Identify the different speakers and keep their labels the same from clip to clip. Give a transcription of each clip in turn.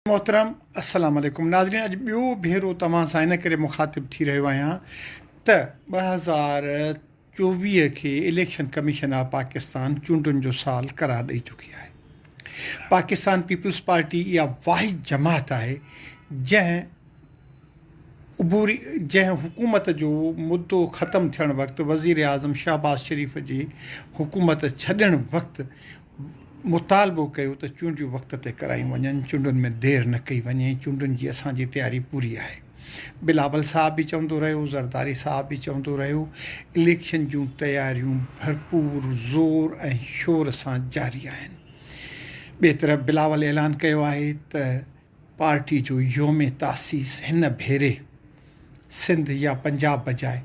Speaker 1: محترم السلام عليڪم ناظرين اڄ ٻيو ڀيرو توهان سان ان ڪري مخاطب ٿي رهيو آهيان ته 2024 کي اليڪشن ڪميشن آف پاڪستان چونڊن جو سال قرار ڏئي چڪي آهي پاڪستان پيپلز پارٽي اها واحد جماعت آهي جنهن عبوري جنهن حڪومت جو مدو ختم ٿيڻ وقت وزير اعظم شهباز شريف جي حڪومت ڇڏڻ وقت مطالبو ڪيو ته چونڊيون وقت تي ڪرايون وڃن، چونڊن ۾ دير نه ڪئي وڃي، چونڊن جي اسان جي تياري پوري آهي. بلاول صاحب به چوندو رهيو، زرداري صاحب به چوندو رهيو، اليڪشن جون تياريون ڀرپور زور ۽ شور سان جاري آهن. ٻئي طرف بلاول اعلان ڪيو آهي ته پارٽي جو يوم تاسيس هن ڀيري سنڌ يا پنجاب بجاء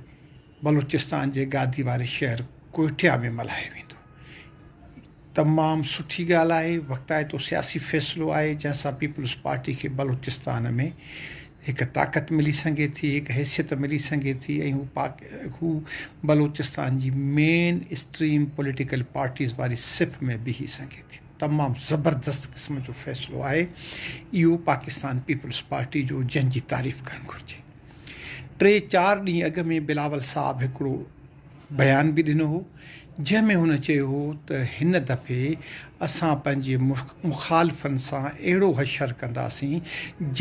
Speaker 1: بلوچستان جي گادي واري شهر ڪوئٽيا ۾ ملهايو ويندو. تمام سٺي ڳالهه آهي، وقتائتو سياسي فيصلو آهي، جنهن سان پيپلز پارٽي کي بلوچستان ۾ هڪ طاقت ملي سگهي ٿي، هڪ حيثيت ملي سگهي ٿي ۽ هو پاڪ هو بلوچستان جي مين اسٽريم پوليٽيڪل پارٽيز واري صف ۾ بيهي سگهي ٿي. تمام زبردست قسم جو فيصلو آهي اهو پاڪستان پيپلز پارٽي جو جنهن جي تعريف ڪرڻ گهرجي. ٽي چار ڏينهن اڳ ۾ بلاول صاحب هڪڙو بيان به ڏنو هو جنهن ۾ هن چيو هو ته هن دفعي اسان پنهنجي مخالفن سان اهڙو حشر ڪنداسين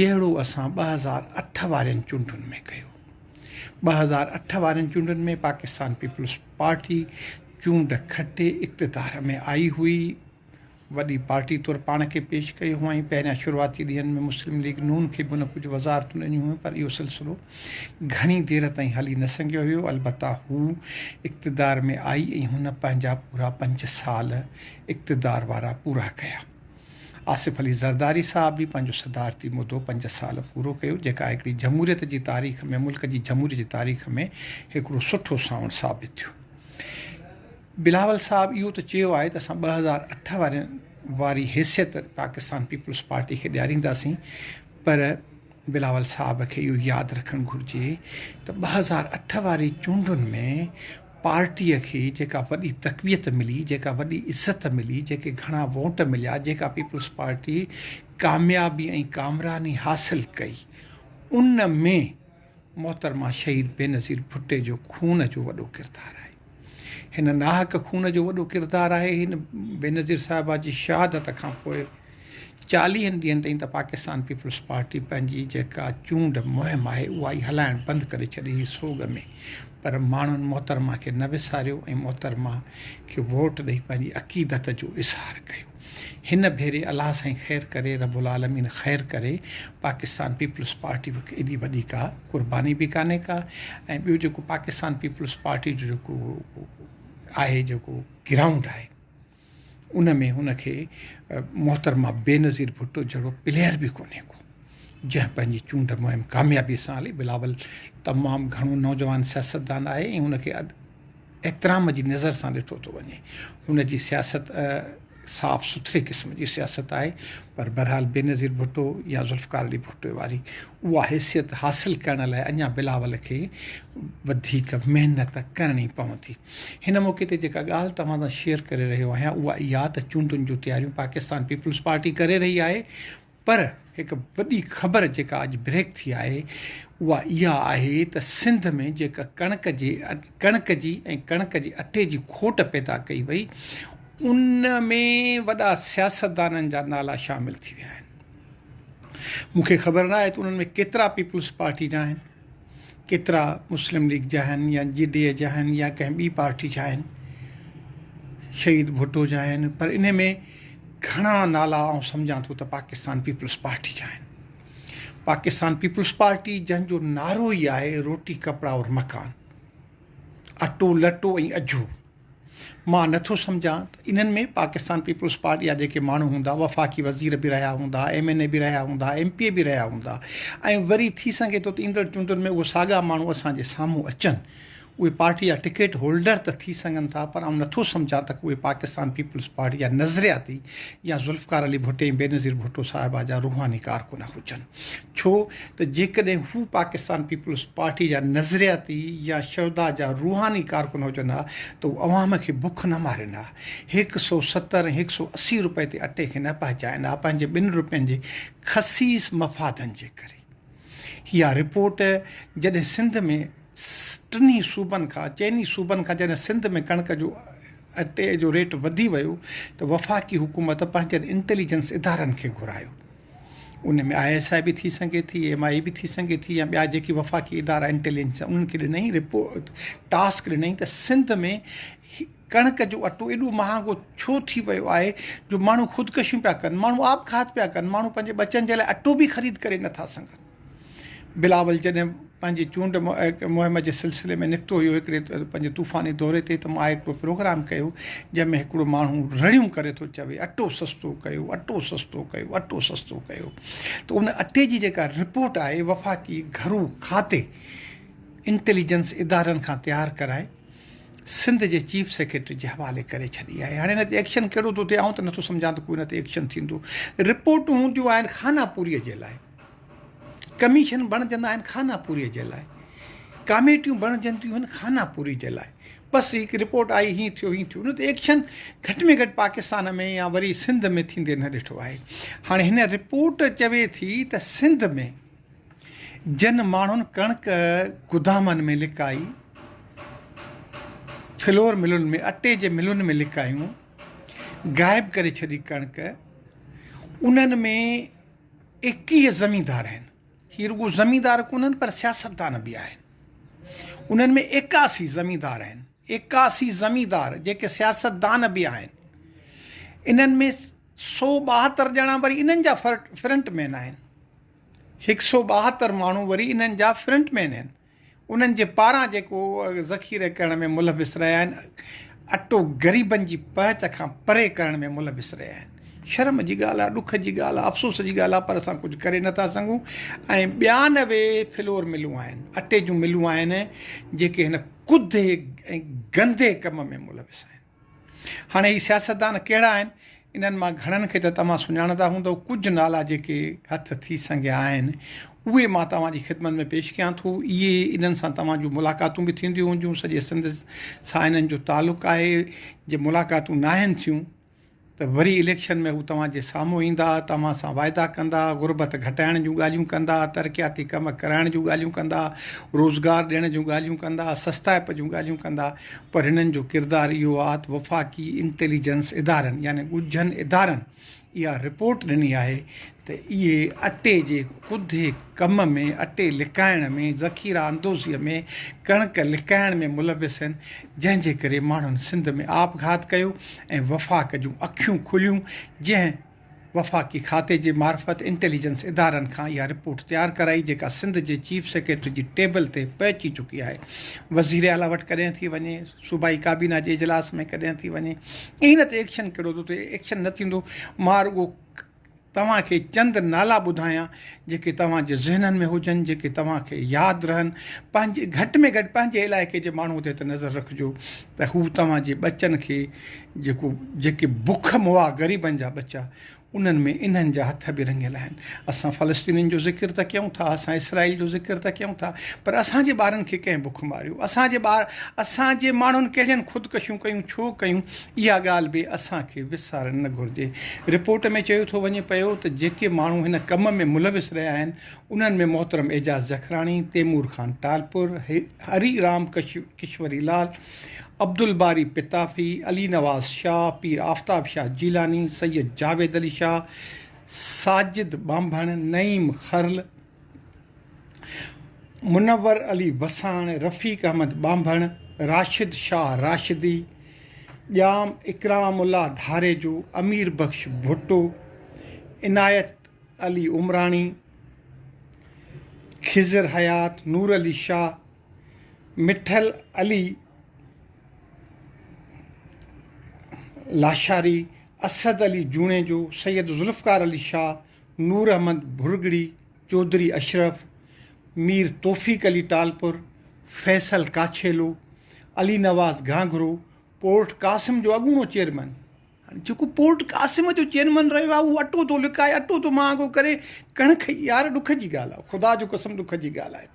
Speaker 1: جهڙو اسان 2008 وارين چونڊن ۾ ڪيو. 2008 وارين چونڊن ۾ پاڪستان پيپلز پارٽي چونڊ کٽي اقتدار ۾ آئي هئي. وڏي پارٽي طور پاڻ کي پيش ڪيو هئائين. پهريان شروعاتي ڏينهن ۾ مسلم ليگ نون کي به هن ڪجهه وزارتون ڏنيون هيون پر اهو سلسلو گهڻي دير تائين هلي نه سگهيو هيو. البته هو اقتدار ۾ آئي ۽ هن پنهنجا پورا پنج سال اقتدار وارا پورا ڪيا. آصف علي زرداري صاحب به پنهنجو صدارتي مدو پنج سال پورو ڪيو جيڪا هڪڙي جمهوريت جي تاريخ ۾ ملڪ جي جمهوريت جي تاريخ ۾ هڪڙو سٺو سانوڻ ثابت ٿيو. بلاول صاحب اهو ته چيو آهي ته اسان 2008 وارين واري حيثيت پاڪستان پيپلز پارٽي کي ڏيارينداسين پر بلاول صاحب کي اهو ياد رکڻ گهرجي ته 2008 واري چونڊن ۾ پارٽي کي جيڪا وڏي تقويت ملي، جيڪا وڏي عزت ملي، جيڪي گهڻا ووٽ مليا، جيڪا پيپلز پارٽي ڪاميابي ۽ ڪامراني حاصل ڪئي ان ۾ محترمه شهيد بينظير ڀٽي جو خون جو وڏو ڪردار آهي. هن ناحق خون جو وڏو ڪردار آهي. هن بينظير صاحبه جي شهادت کان پوء چاليهن ڏينهن تائين ته پاڪستان پيپلز پارٽي پنهنجي جيڪا چونڊ مهم آهي اها ئي هلائڻ بند ڪري ڇڏي هئي سوڳ ۾ پر ماڻهن محترمه کي نه وساريو ۽ محترمه کي ووٽ ڏئي پنهنجي عقيدت جو اظهار ڪيو. هن ڀيري الله سائين خير ڪري رب العالمين خير ڪري پاڪستان پيپلز پارٽي وٽ ايڏي وڏي ڪا قرباني به ڪانهي ڪا ۽ ٻيو جيڪو پاڪستان پيپلز پارٽي جو جيڪو آهي جيڪو گرائونڊ آهي ان ۾ هن کي محترمه بينظير ڀٽو جهڙو پليئر به ڪونهي ڪو جنهن پنهنجي چونڊ مهم ڪاميابي سان هلي بلاول تمام گهڻو نوجوان سياستدان آهي ۽ هن کي احترام جي نظر سان ڏٺو ٿو وڃي. هن جي سياست صاف سٿري قسم جي سياست آهي پر بهرحال بينظير ڀٽو يا ذوالفقار علي ڀٽي واري اها حيثيت حاصل ڪرڻ لاء اڃا بلاول کي وڌيڪ محنت ڪرڻي پوندي. هن موقعي تي جيڪا ڳالهه توهان سان شيئر ڪري رهيو آهيان اها اها ته چونڊن جون تياريون پاڪستان پيپلز پارٽي ڪري رهي آهي پر هڪ وڏي خبر جيڪا اڄ بريڪ ٿي آهي اها اها آهي ته سنڌ ۾ جيڪا ڪڻڪ جي ڪڻڪ جي ۽ ڪڻڪ جي اٽي جي کوٽ پيدا ڪئي وئي ان ۾ وڏا سياستدانن جا نالا شامل ٿي ويا آهن مون کي خبر نه آهي ته انهن ۾ ڪيترا پيپلز پارٽي جا آهن ڪيترا مسلم ليگ جا آهن يا جي ڊي اي جا آهن يا ڪنهن ٻي پارٽي جا آهن شهيد ڀٽو جا آهن پر انهي ۾ گهڻا نالا آئون سمجهان ٿو ته پاڪستان پيپلز پارٽي جا آهن پاڪستان پيپلز پارٽي جنهن جو نعرو ئي آهي روٽي ڪپڙا اور مڪان اٽو لٽو ۽ اجهو مان نه ٿو سمجهان ته انهن ۾ پاڪستان پيپلز پارٽي جا جيڪي ماڻهو هوندا وفاقي وزير به رهيا هوندا، ايم اين اي به رهيا هوندا، ايم پي اي به رهيا هوندا ۽ وري ٿي سگهي ٿو ته ايندڙ چونڊن ۾ اهي ساڳا ماڻهو اسان جي سامهون اچن. اهي پارٽي جا ٽڪيٽ هولڊر ته ٿي سگهن ٿا پر آئون نٿو سمجهان ته اهي پاڪستان پيپلز پارٽي جا نظرياتي يا ذوالفقار علي ڀٽي ۽ بينظير ڀٽو صاحبه جا روحاني ڪارڪن هجن. ڇو ته جيڪڏهن هو پاڪستان پيپلز پارٽي جا نظرياتي يا شهدا جا روحاني ڪارڪن هجن ها ته هو عوام کي بک نه مارين ها، هڪ سئو 70 ۽ هڪ سئو 80 روپئي تي اٽي کي نه پهچائين ها پنهنجي ٻن روپين جي خسيس مفادن جي ڪري. اها رپورٽ جڏهن سنڌ ۾ ٽنهي صوبن کان چئني صوبن کان جڏهن سنڌ ۾ ڪڻڪ جو اٽي جو ريٽ وڌي ويو ته وفاقي حڪومت پنهنجن انٽيليجنس ادارن کي گهرايو. ان ۾ I S I به ٿي سگهي ٿي، ايم I اي به ٿي سگهي ٿي يا ٻيا جيڪي وفاقي ادارا انٽيليجنس انهن کي ڏنائين رپورٽ ٽاسڪ ڏنائين ته سنڌ ۾ ڪڻڪ جو اٽو ايڏو مهانگو ڇو ٿي ويو آهي جو ماڻهو خودڪشيون پيا ڪن، ماڻهو آپگهات پيا ڪن، ماڻهو پنهنجي ٻچن جي لاء اٽو به خريد ڪري نٿا سگهن. بلاول جڏهن پنهنجي چونڊ مهم جي سلسلي ۾ نڪتو هيو هڪڙي پنهنجي طوفاني دوري تي ته مان هڪڙو پروگرام ڪيو جنهن ۾ هڪڙو ماڻهو رڙيون ڪري ٿو چوي اٽو سستو ڪيو اٽو سستو ڪيو اٽو سستو ڪيو ته ان اٽي جي جيڪا رپورٽ آهي وفاقي گهرو کاتي انٽيليجنس ادارن کان تيار ڪرائي سنڌ جي چيف سيڪريٽري جي حوالي ڪري ڇڏي آهي هاڻي ان تي ايڪشن ڪهڙو ٿو ٿئي آئون ته نٿو سمجهان ته ڪو ان تي ايڪشن ٿيندو رپورٽون هونديون آهن خانه پوري جي لاء ڪميشن بڻجندا آهن خانه پوري جي لاء، ڪاميٽيون بڻجنديون آهن خانه پوري جي لاء، بس هڪ رپورٽ آئي هيئن ٿيو هيئن ٿيو ان تي ايڪشن گهٽ ۾ گهٽ پاڪستان ۾ يا وري سنڌ ۾ ٿيندي نه ڏٺو آهي. هاڻي هن رپورٽ چوي ٿي ته سنڌ ۾ جن ماڻهن ڪڻڪ گدامن ۾ لڪائي، فلور ملن ۾ اٽي جي ملن ۾ لڪايون، غائب ڪري ڇڏي ڪڻڪ، انهن ۾ 21 زميندار آهن. هي رڳو زميندار ڪونهن پر سياستدان به آهن. انهن ۾ 81 زميندار آهن. 81 زميندار جيڪي سياستدان به آهن. انهن ۾ 172 ڄڻا وري انهن جا فرنٽ مين آهن. 172 ماڻهو وري انهن جا فرنٽ مين آهن. انهن جي پاران جيڪو ذخيري ڪرڻ ۾ ملوث رهيا آهن، اٽو غريبن جي پهچ کان پري ڪرڻ ۾ ملوث رهيا آهن. شرم جي ڳالهه آهي، ڏک جي ڳالهه آهي، افسوس جي ڳالهه آهي پر اسان ڪجهه ڪري نٿا سگهون ۽ 92 فلور ملون آهن، اٽي جون ملون آهن جيڪي هن ڪڌي ۽ گندي ڪم ۾ ملوث آهن. هاڻي هي سياستدان ڪهڙا آهن؟ انهن مان گهڻن کي ته توهان سڃاڻندا هوندؤ، ڪجهه نالا جيڪي هٿ ٿي سنگهيا آهن، اهي مان توهان جي خدمت ۾ پيش ڪيان ٿو. اهي انهن سان توهان جون ملاقاتون به ٿينديون هونديون، سڄي سنڌ سان انهن جو تعلق آهي، جي ملاقاتون ناهن ٿيون ته وري اليڪشن ۾ هو توهان جي سامهون ايندا، توهان سان واعدا ڪندا، غربت گهٽائڻ جون ڳالهيون ڪندا، ترقياتي ڪم ڪرائڻ جون ڳالهيون ڪندا، روزگار ڏيڻ جون ڳالهيون ڪندا، سستائپ جون ڳالهيون ڪندا، پر هنن جو ڪردار اهو آهي ته وفاقي انٽيليجنس ادارن يعني ڳجهن ادارن اها رپورٽ ڏني آهي ته اهي اٽي جي ڪڌي ڪم ۾ اٽي لڪائڻ ۾ ذخيره اندوزي ۾ ڪڻڪ لڪائڻ ۾ ملوث آهن جنهن جي ڪري ماڻهن سنڌ ۾ آپگهات ڪيو ۽ وفاق جون اکيون کليون جنهن وفاقي کاتي جي معرفت انٽيليجنس ادارن کان اها رپورٽ تيار ڪرائي جيڪا سنڌ جي چيف سيڪريٽري جي ٽيبل تي پهچي چڪي آهي. وزيراعليٰ وٽ ڪڏهن ٿي وڃي، صوبائي ڪابينا جي اجلاس ۾ ڪڏهن ٿي وڃي ۽ ان تي ايڪشن ڪهڙو ٿو ٿئي، ايڪشن نه ٿيندو. مان رڳو توهان کي چند نالا ٻڌايان جيڪي توهان جي ذهنن ۾ هجن، جيڪي توهان کي ياد رهن. پنهنجي گهٽ ۾ گهٽ پنهنجي علائقي جي ماڻهو تي ته نظر رکجو ته هو توهان جي ٻچن کي جيڪو جيڪي بک مئا غريبن جا ٻچا انهن ۾ انهن جا هٿ به رڱيل آهن. اسان فلسطينين جو ذڪر ته ڪيون ٿا، اسان اسرائيل جو ذڪر ته ڪيون ٿا پر اسان جي ٻارن کي ڪنهن بک ماريو؟ اسان جي ٻار اسان جي ماڻهن ڪهڙين خودڪشيون ڪيون ڇو ڪيون؟ اها ڳالهه به اسان کي وسارڻ نه گهرجي. رپورٽ ۾ چيو ٿو وڃي پيو ته جيڪي ماڻهو هن ڪم ۾ ملوث رهيا آهن انهن ۾ محترم اعجاز جکراڻي، تيمور خان ٽالپر، هري رام ڪشوري لال، عبدالباري پتافي، علي نواز شاهه، پير آفتاب شاهه جيلاني، سيد جاويد علي شاهه، ساجد ٻانڀڻ، نعيم خرل، منور علي وساڻ، رفيق احمد ٻانڀڻ، راشد شاهه راشدي، ڄام اڪرام الله ڌاريجو، امير بخش ڀٽو، عنايت علي عمراڻي، خضر حيات، نور علي شاهه، مٺل علي لاشاري، اسد علي جوڻيجو، سيد ذوالفقار علي شاهه، نور احمد ڀرڳڙي، چوڌري اشرف، مير توفيق علي ٽالپر، فيصل ڪاڇيلو. علي نواز گهانگهرو، پورٽ قاسم جو اڳوڻو چيئرمين، هاڻي جيڪو پورٽ قاسم جو چيئرمين رهيو آهي اهو اٽو ٿو لڪائي، اٽو ٿو مهانگو ڪري، ڪڻڪ يار ڏک جي ڳالهه آهي، خدا جو قسم ڏک جي ڳالهه آهي.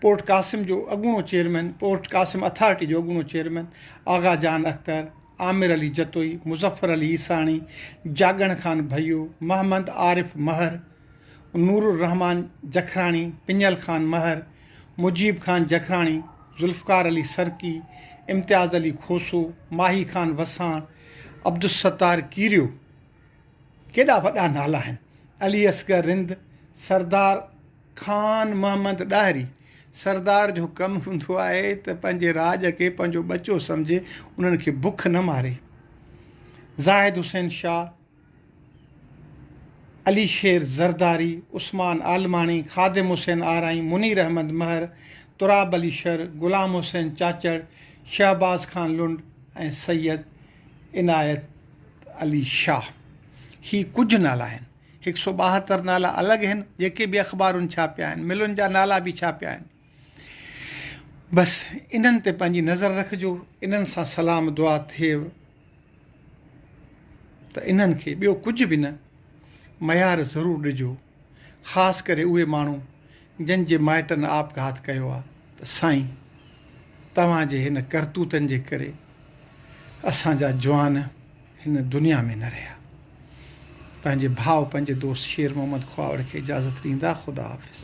Speaker 1: پورٽ قاسم جو اڳوڻو چيئرمين، پورٽ قاسم اٿارٽي جو اڳوڻو چيئرمين آغا جان اختر، عامر علي جتوئي، مظفر علي عيساڻي، جاڳڻ خان ڀيو، محمد عارف مهر، نور الرحمان جکراڻي، پڃل خان مهر، مجيب خان جکراڻي، ذوالفقار علي سرڪي، امتياز علي کوسو، ماهي خان وساڻ، عبدالستار ڪيريو، ڪيڏا وڏا نالا آهن، علي اصغر رند، سردار خان محمد ڏاهري، سردار جو ڪم هوندو آهي ته پنهنجي راڄ کي پنهنجو ٻچو سمجهي انهن کي بک نه ماري، زاهد حسين شاهه، علي شير زرداري، عثمان عالماڻي، خادم حسين آرائين، منير احمد مهر، تراب علي شر، غلام حسين چاچڙ، شهباز خان لنڊ ۽ سيد عنايت علي شاهه هي ڪجهه نالا آهن. هڪ سو 72 نالا الڳ آهن جيڪي به اخبارن ڇاپيا آهن، ملن جا نالا به ڇاپيا آهن. بس انهن تي پنهنجي نظر رکجو، انهن سان سلام دعا ٿئيو ته انهن کي ٻيو ڪجهه به نه ميار ضرور ڏجو، خاص ڪري اهي ماڻهو جن جي مائٽن آپگهات ڪيو آ ته سائين توهان جي هن ڪرتوتن جي ڪري اسان جا جوان هن دنيا ۾ نه رهيا. پنهنجي ڀاء پنهنجي دوست شير محمد خواوڙ کي اجازت ڏيندا خدا حافظ.